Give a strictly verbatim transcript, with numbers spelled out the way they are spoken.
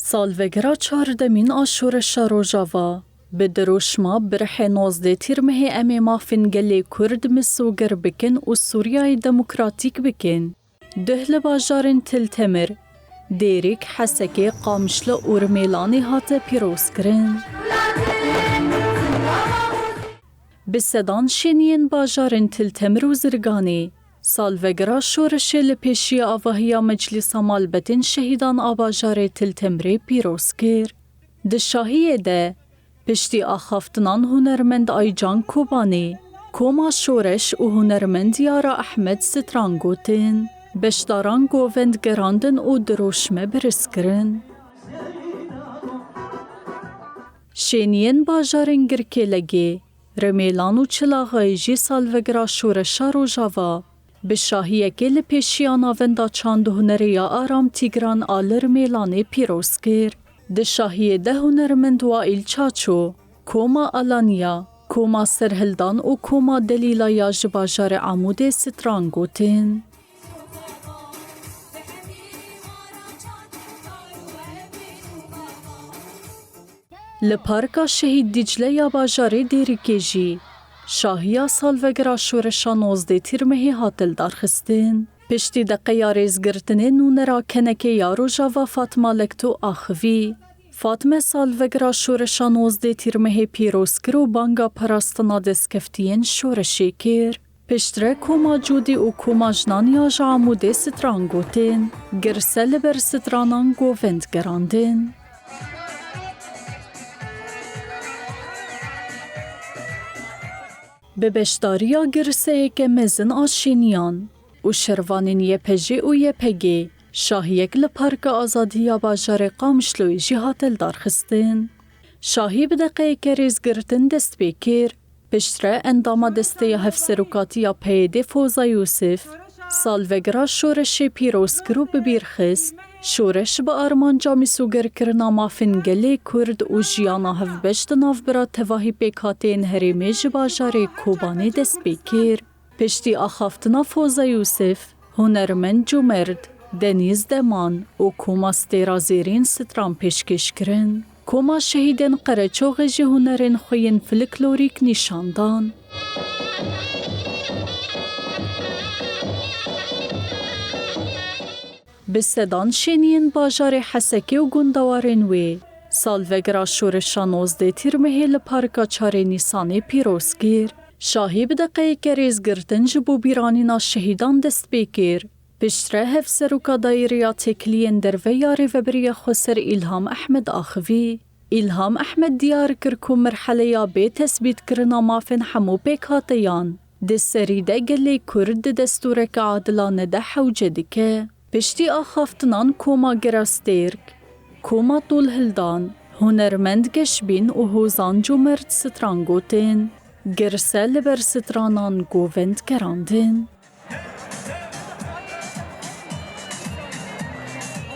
Salvegera çardemîn a Şoreşa Rojava. Bi diroşma birhê nozdeh Tîrmehê em ê mafên gelê Kurd misoger bikin û Sûriyayê demokratîk bikin. Duh li bajarên Til Temir, Dêrik, Hesekê, Qamişlo û Rimêlanê hate pîrozkirin. Bi sedan şêniyên bajarên Til Temir û Zirganê, salvegera şoreşê li pêşiya avahiya Meclisa Malbetên Şehîdan a bajarê Til Temirê pîroz kir. Di şahiyê de, piştî axaftinan hunermend Aycan Kobanê, Koma Şoreş û hunermend Yara Ehmed stran gotin, beşdaran govend gerandin û diroşme biriz kirin. Şêniyên bajarên Girkêlegê, Rimêlan û Çilaxayê jî salvegera Şoreşa Rojava bi şahiyekê li pêşiya Navenda Çand û Hunerê ya Aram Tîgran a li Rimêlanê pîroz kir. Di şahiyê de hunermend Waîl Çaço, Koma Alanya, Koma Serhildan û Koma Delîla ya ji bajarê Amûdê stran gotin. Li Parka Şehîd Dîcle ya bajarê Dêrikê jî şahiya salvegera şoreşa nozdeh Tîrmehê hat lidarxistin. Piştî deqeya rêzgirtinê nûnera Kenekê ya Rojava Fatma Lekto axivî. Fatme salvegera şoreşa nozdeh Tîrmehê pîroz kir û banga parastina destkeftiyên şoreşê kir. Piştre Koma Cûdî û Koma Jinan ya ji Amûdê stran gotin, girse li ber stranan govend gerandin. Bi beşdariya girseyeke mezin a şêniyan û şervanên Y P J û Y P G, şahiyek li Parka Azadî ya bajarê Qamişloyê jî hate lidarxistin. Şahî bi deqeyeke rêzgirtin dest pê kir. Piştre endama desteya hevserokatî ya P Y D Foza Yûsif, salvegera şoreşê pîroz kir û bi bîr xist, şoreş bi armanca mîsogerkirina mafên gelê Kurd û jiyana hevbeş di navbera tevahî pêkhateyên herêmê ji bajarê Kobanê dest pê kir. Piştî axaftina Foza Yûsif, hunermend Cumerd, Denîz Deman û Koma Stêra Zêrîn stran pêşkêş kirin. Koma Şehîdên Qereçoxê jî hunerên xwe yên folklorîk nîşan dan. Bi sedan şêniyên bajarê Hesekê û gundewarên wê, salvegera şoreşa nozdeh Tîrmehê li Parka Çarê Nîsanê pîroz kir. Şahî bi deqeyeke rêzgirtin ji bo bîranîna şehîdan dest pê kir. Piştre Hevseroka Daîreya Têkiliyên Derve ya Rêveberiya Xweser Îlham Ehmed axivî. Îlham Ehmed diyar kir ku merheleya bê tesbîtkirina mafên hemû pêkhateyan di serî de gelê Kurd di destûreke adilane de hewce dike. Piştî axaftinan Koma Gerastêrk, Koma Tolhildan, hunermend Geşbîn û Hozan Cumerd stran gotin, girse li ber stranan govend gerandin.